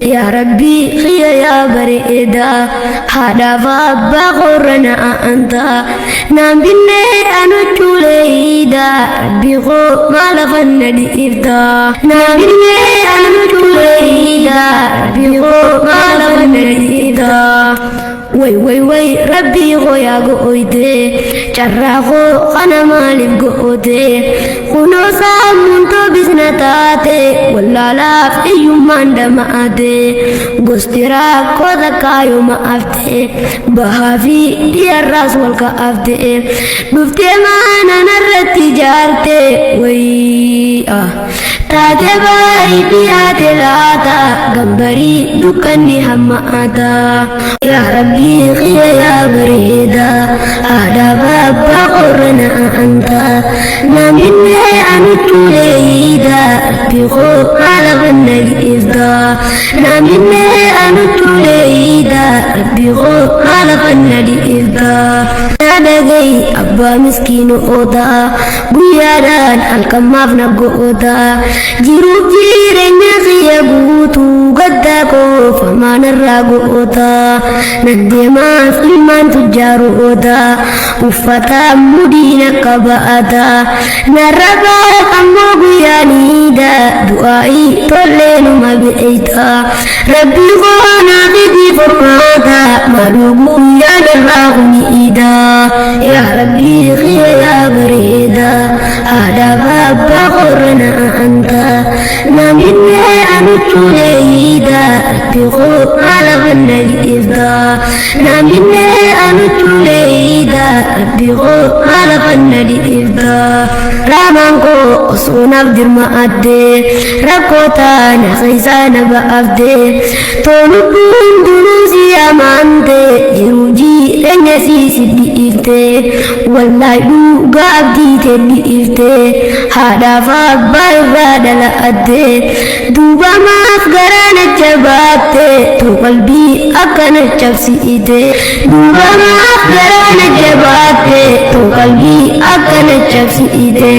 Yaa Rabbii kiyya yaa bareedaa haadhaaf abbaa koorra na anta naan binnee anu cuuleeyda Rabbii koo maal afan na dhiifta naan binnee anu cuuleeyda Rabbii koo maal afan na dhiifta. Way way way Rabbii koo yaa go'oyte carraa koo kana maaliif go'ote kunoo sammuun toobisna taate wallaalaaf hiyyummaan dhama'ate gosti rakkoo takkaa yooma hafte bahaa fi dhiyarraas wal ka'afte dhuftee mana narratti ijaarte wayii ah. Taate baarii dhiyaate laata gambarii dukkanni hammaata. Yaa Rabbii kiyya yaa bareeda haadhaaf abbaa qorra na anta naan binnee anutu leeyida Rabbi koo haala banna dhiifta naan binnee anutu leeyida Rabbi koo haala banna dhiifta. Na dhagayi abbaa miskiina ootaa guyyaadhaan halkan maaf na goota jiruuf jireenya kiyya guutuu gaddaa koo famaanarraa goota nan deemaaf ilmaan tujjaaroota uffata mudiin akka ba'ata narra ammoo guyyaaniidha du'aa'ii tolleenuma beeyta rabbii koo naa fidii furmaata maaluu guyyaan irraa kuniidha yaa rabbii kiyya yaa bareeda haadhaaf abbaa qorra na anta naan binnee anutu leeyida rabbii koo haala banna dhiifta naan binnee anutu leeyida rabbii koo haala banna dhiifta raamaan koo osoo naaf dirma addee rakkoo taana keessaa na ba'afte tolubbuun duruu si amante jiruu jireenya sii si dhiifte wallahi dhugaa abdii tee dhiifte haadhaaf abbaa irraa dhala adde duuba maaf garaa na jabaatte too qalbii akkana cabsiite duuba maaf garaa na jabaatte too qalbii akkana cabsiite.